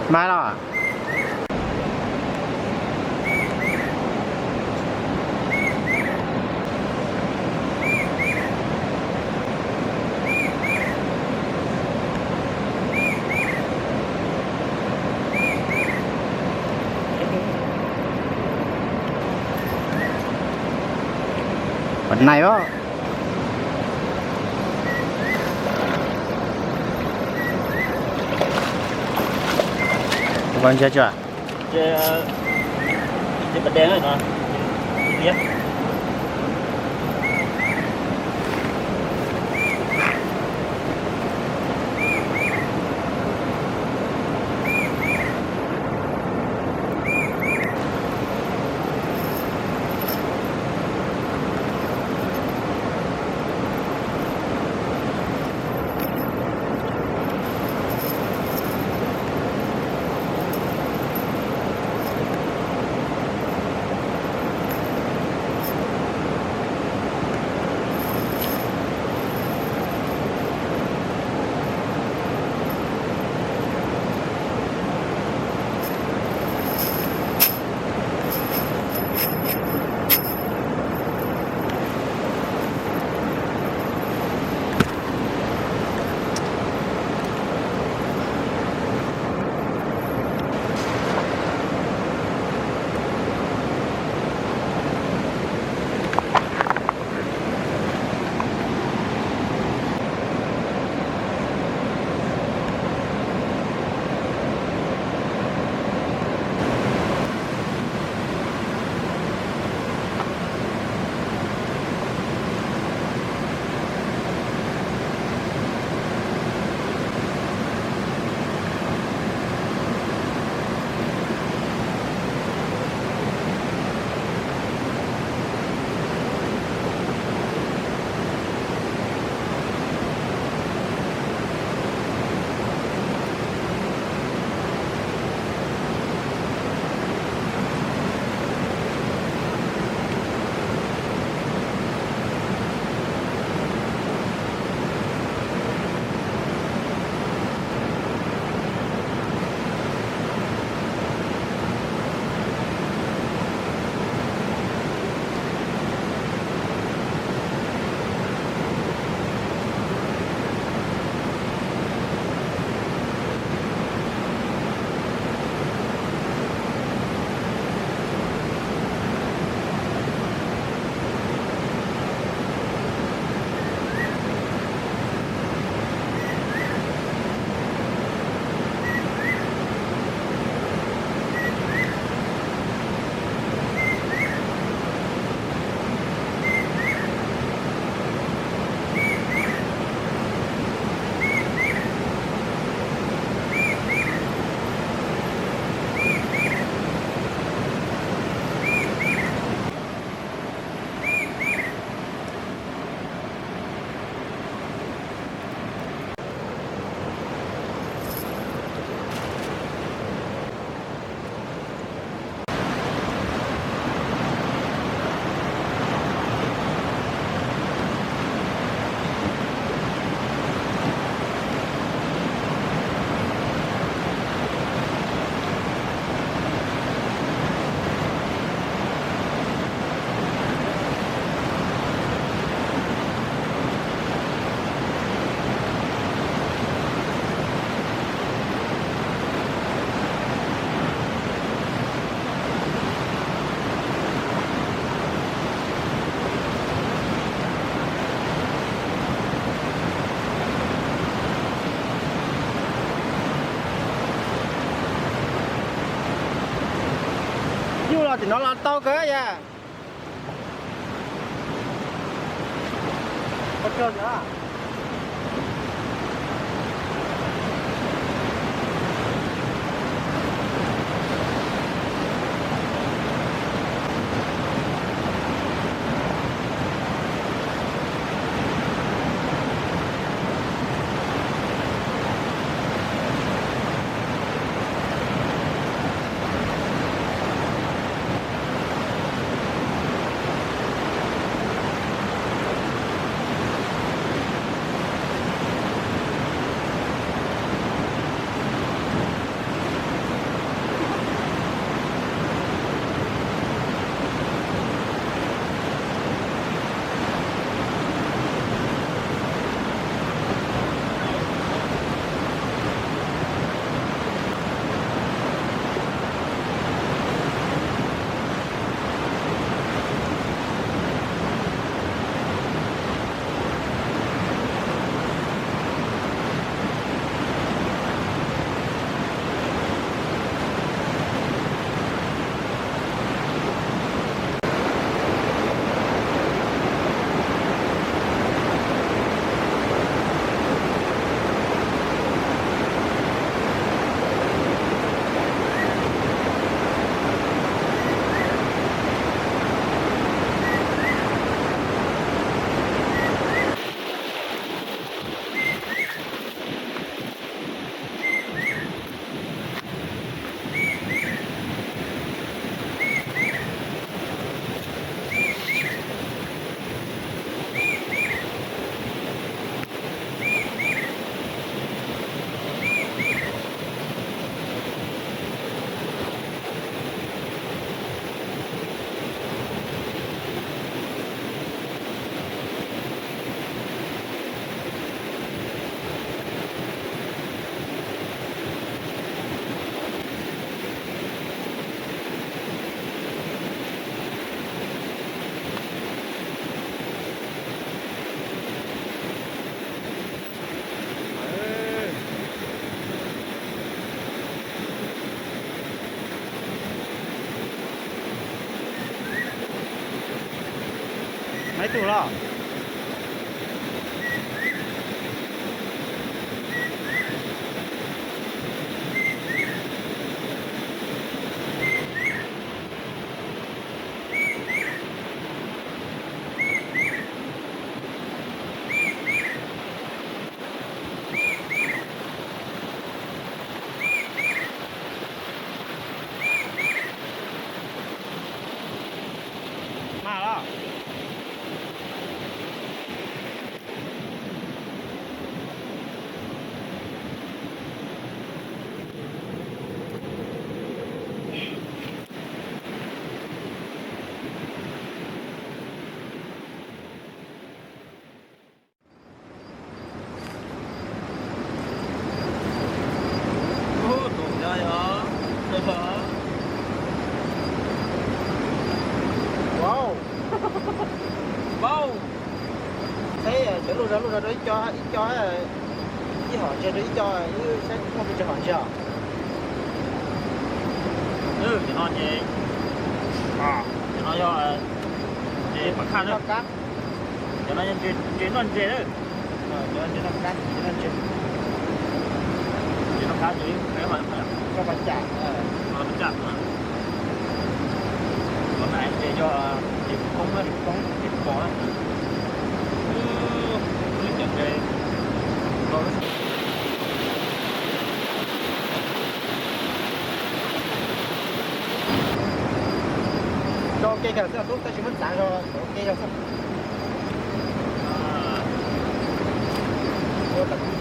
Mas los. Pom nais os. Pom ntshe tsuas. Nyuj los tim no los tau kawg yam. Maiv tug los? Mas los. Wow. Wow. Saib cov luj zog luj zog rau ib co, ib co, ib hom ntseg rau ib co, ib saib muaj pes tsawg hom ntseg os. Cov no ces, cov no yog ces pam khaj na. Cov no yog ntses noj ntses na. Cov no ntses noj kab, ntses noj ntses. Ntses noj kab ces koj pab cam, pab cam. Cov no ces yog ntses koob na, koob ntses pos na. Ib co ntses. Rau ua ke kawm xwb tub, tab sis muab txav zog ua ke zog xwb. Ua tau kuv